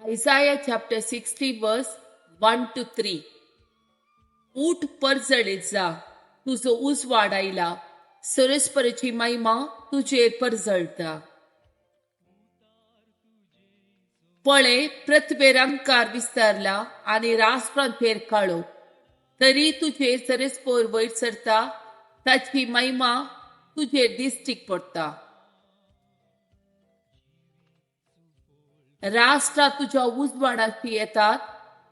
Isaiah chapter 60 verse 1 to 3. ऊठ, परजळीत जा, तुजो उजवाड आयला, सरस्पराची महिमा तुजेर परजळता. पळे, पृथ्वेर अंधकार विस्तारला आनी राष्ट्रांचेर काळोख, तरी तुजेर सरस्पोर वयर सरता, ताची महिमा तुजेर दिश्टीक पडटा. राष्ट्रां तुज्या उजवाडाशी येतात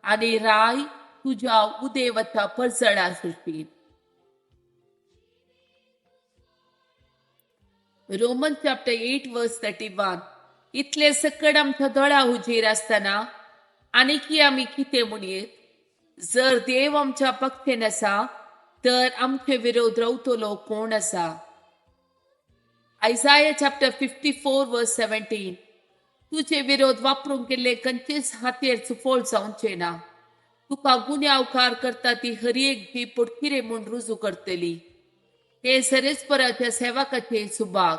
आनी राय तुज्या उदेवाच्या परजळासरशीं. Roman chapter 8 verse 31. इतले सकड आमच्या दोळ्या हुजीर आसतना आनीकी आमी कितें म्हणयेत? जर देव आमच्या पक्षेन आसा तर आमचे विरोध रावतलो कोण आसा? Isaiah chapter 54 verse 17. तुजे विरोध वापरूंक गेल्ले खंयचेच हातेर सुफळ जावचे ना. तुका गुन्यांवकार करता ती हर एक जीब पोटकिरे म्हूण रुजू करतली. हे सरेस्पराच्या सेवकाचे सुभाग.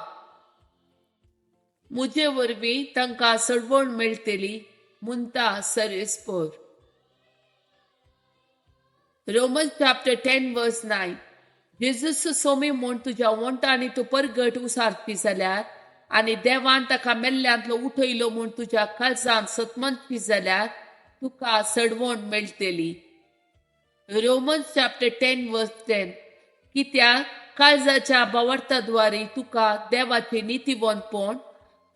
मुजे वरवीं तांकां सडवण मेळटली, म्हणटा सरेस्पर. Roman chapter 10 verse 9. जेजूस सोमी म्हूण तुज्या वोंठांनी तूं परगट उसारपी जाल्यार आनी देवान ताका मेल्ल्यांतलो उठयलो म्हूण तुज्या काळजान सतमंतपी जाल्यार तुका सडवण मेळटली. Roman chapter 10 verse 10. कित्याक काळजाच्या भावार्थाद्वारे तुका देवाचे नितीवंतपण,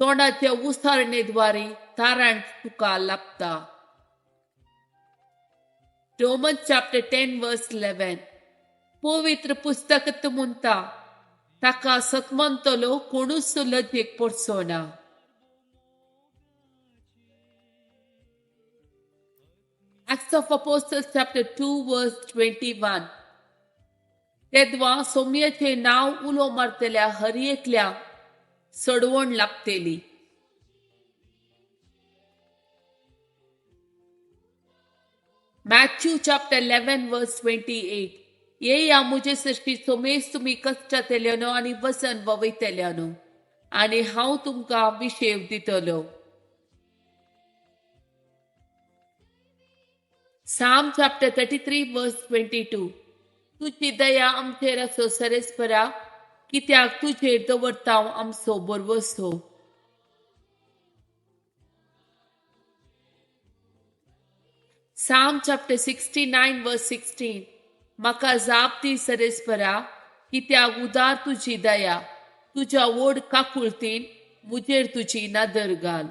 तोंडाचे उसारणेद्वारे तारण तुका लाभता. Roman chapter 10 verse 11. पवित्र पुस्तक म्हणटा, ताका सतमंतलो कोणूच लजेक पडचो ना. Acts of Apostles chapter 2 verse 21. तेदवा सोमयेचें नांव उलो मारतल्या हर एकल्या सडवण लाभतली. Matthew chapter 11 verse 28. येया मुजे सृष्टी सोमेस तुमी कश्टातेल्यानो आनी वजन ववयतेल्यानो आनी हांव तुमकां विशेव दितलो. Psalm chapter 33 verse 22. तुजी दया आमचेर आसो सरेस्परा, कित्याक तुजेर दवरता आमचो भरवसो. Psalm chapter 69 verse 16. म्हाका जाप दी सरेस्परा, कित्याक उदार तुजी दया, तुज्या व्हड काकुळतीन मुजेर तुजी नदर घाल.